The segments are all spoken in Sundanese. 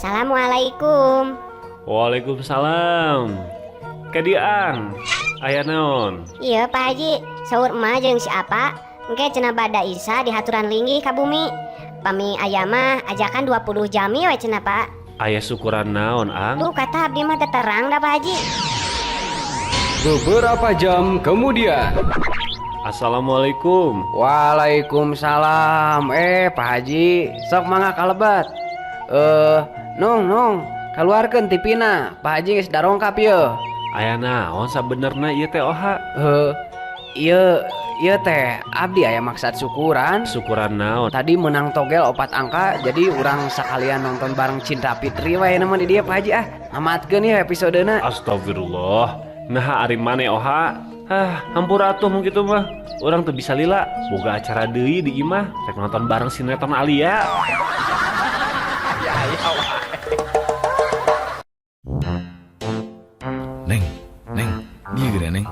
Assalamualaikum. Waalaikumsalam. Ka dieu, Ang. Aya naon? Iya, Pak Haji, saur emak jeung si apa? Engke cenah bada Isa dihaturan linggih ka bumi. Pami aya mah ajakan 20 jami we cenah, Pak. Aya syukuran naon, Ang? Tuh kata abdi mah teu terang dah, Pak Haji. Beberapa jam kemudian. Assalamualaikum. Waalaikumsalam. Pak Haji, sok mangga kalebet. Nung, nung, keluarkeun tipina. Pak Haji geus darongkap yeuh. Aya naon sabenerna ieu teh, Oha? Ieu, ieu teh abdi aya maksad syukuran. Syukuran naon? Tadi menang togel 4 angka, jadi urang sakalian nonton bareng Cinta Fitri wae nama di dieu, Pak Haji ah. Ngamatkeun ieu episodena. Astagfirullah. Nah, ari maneh, Oha? Hah, hampura atuh mun kitu mah. Urang teu bisa lila, boga acara deui di imah, rek nonton bareng sinetron Alia. Neng, Neng, dia geura, Neng.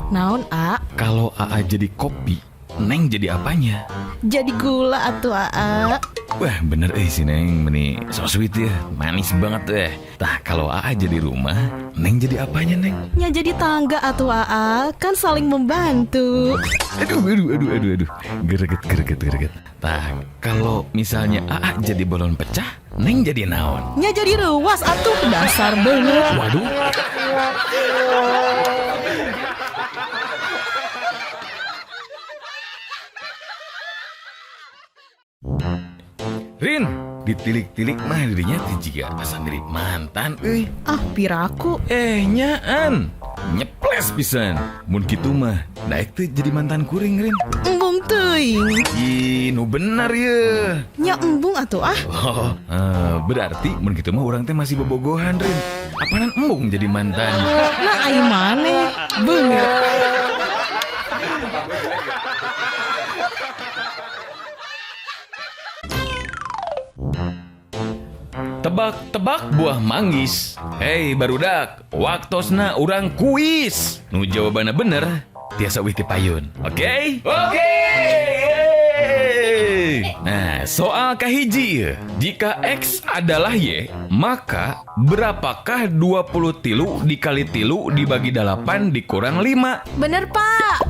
Naon, A? Kalau AA jadi kopi, Neng jadi apanya? Jadi gula atuh, AA. Wah, bener si Neng, meni so sweet ya, manis banget deh. Tah, kalau AA jadi rumah, Neng jadi apanya, Neng? Nya jadi tangga atuh, AA, kan saling membantu. Aduh, aduh, aduh, aduh, aduh. Greget, greget, greget. Tah, kalau misalnya AA jadi balon pecah, Neng jadi naon? Nya jadi ruas atuh, dasar banget. Waduh. Rin, ditilik-tilik mah dirinya teh jiga asa mirip mantan euy. Ah, piraku. Nyaan. Nyeples pisan. Mun kitu mah daek teh jadi mantan kuring, Rin. Embung teuing. Ih, nu bener ye. Nya embung atuh ah. Oh, berarti mun kitu mah urang teh masih bobogohan, Rin. Apanan embung jadi mantan? Nah, ai maneh. Bener. Tebak-tebak buah manggis. Hei barudak, waktosna urang kuis. Nu jawabanna bener, tiasa uih ti payun. Oke? Oke. Nah, soal kahiji ieu. Jika X adalah Y, maka berapakah 23 dikali 3 dibagi 8 dikurang 5? Bener, Pak.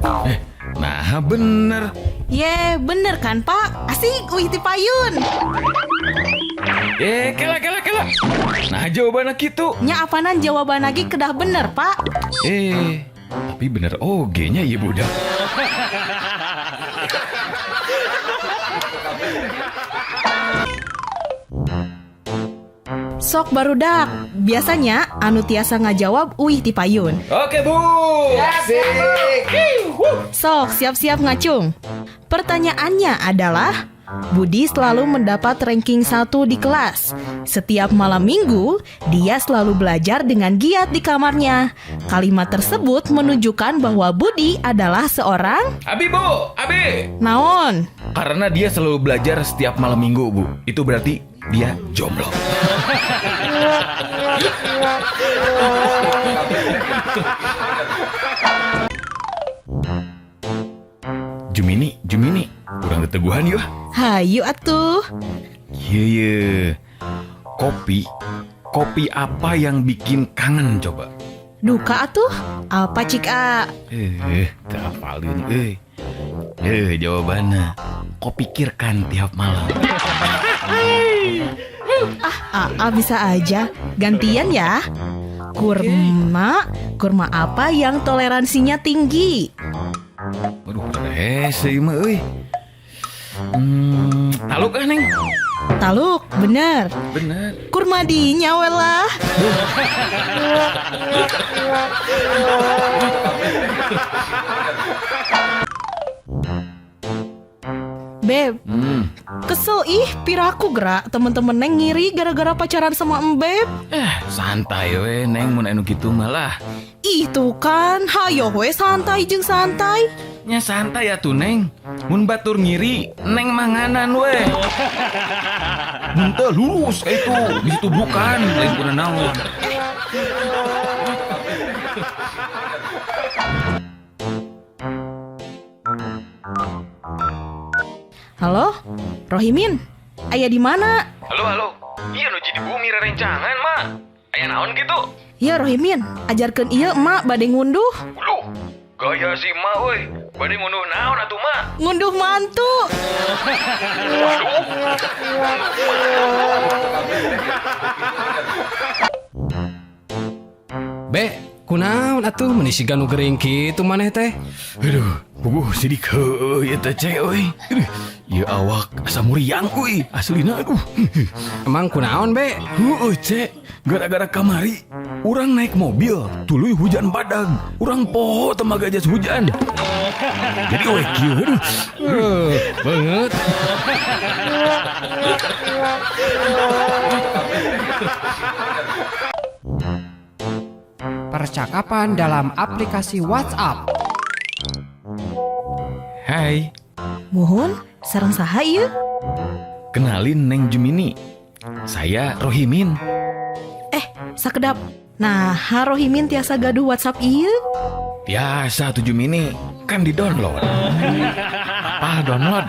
Nah, bener. Ye, bener kan, Pak? Asik, uih ti payun. Kela, kela, kela. Nah, jawabannya kitu. Nya apanan jawaban lagi kedah bener, Pak? Tapi bener oge nya ieu budak. Sok barudak, biasanya anu tiasa ngajawab uih ti payun. Oke, Bu. Asik. Sok siap-siap ngacung. Pertanyaannya adalah, Budi selalu mendapat ranking 1 di kelas. Setiap malam minggu, dia selalu belajar dengan giat di kamarnya. Kalimat tersebut menunjukkan bahwa Budi adalah seorang Abi, Bu, Abi. Naon? Karena dia selalu belajar setiap malam minggu, Bu. Itu berarti dia jomblo. Jumini, Jumini, kurang teteguhan yuk. Hayu atuh. Iya, iya. Kopi, kopi apa yang bikin kangen coba? Duka atuh. Apa cik a? Terapalin, Jawabannya, kau pikirkan tiap malam. Ah, Aa bisa aja. Gantian ya. Kurma, kurma apa yang toleransinya tinggi? Aduh, hese ieu mah euy. Taluk ah, Neng. Taluk, bener. Bener. Kurma dinya we lah. Beb, kesel ih, piraku gerak temen-temen Neng ngiri gara-gara pacaran sama Embeb. Santai we Neng, mun anu kitu malah. Ih tuh kan, hayo we santai jeung santai. Nya santai atuh Neng. Mun batur ngiri, Neng manganan we. Mun teu lurus ka itu, di situ bukan, lain kuna naon. Halo, Rohimin, aya di mana? Halo, halo. Iya nuju di bumi rerencangan, Mak. Aya naon gitu? Ya Rohimin, ajarkeun ieu emak bade ngunduh. Loh, gaya si Mak euy. Bade ngunduh naon atuh, Mak? Ngunduh mantu. Waduh. Be, kunaon atuh meuni siga nu gering kitu maneh teh? Aduh, puguh sidik heueuh ieu teh ce euy. Aduh, ieu awak asa muriang euy, aslina aduh. Emang kunaon be? Heueuh ce, gara-gara kamari urang naik mobil, tuluy hujan badag. Urang poho teu maga jas hujan. Jadi we kieu aduh. Banget. Percakapan dalam aplikasi WhatsApp. Hai, Muhun, sareng saha ieu? kenalin Neng Jumini. Saya Rohimin. Sakedap. Nah, Rohimin tiasa gaduh WhatsApp ieu. Biasa tuh Jumini, kan di-download. Apa download?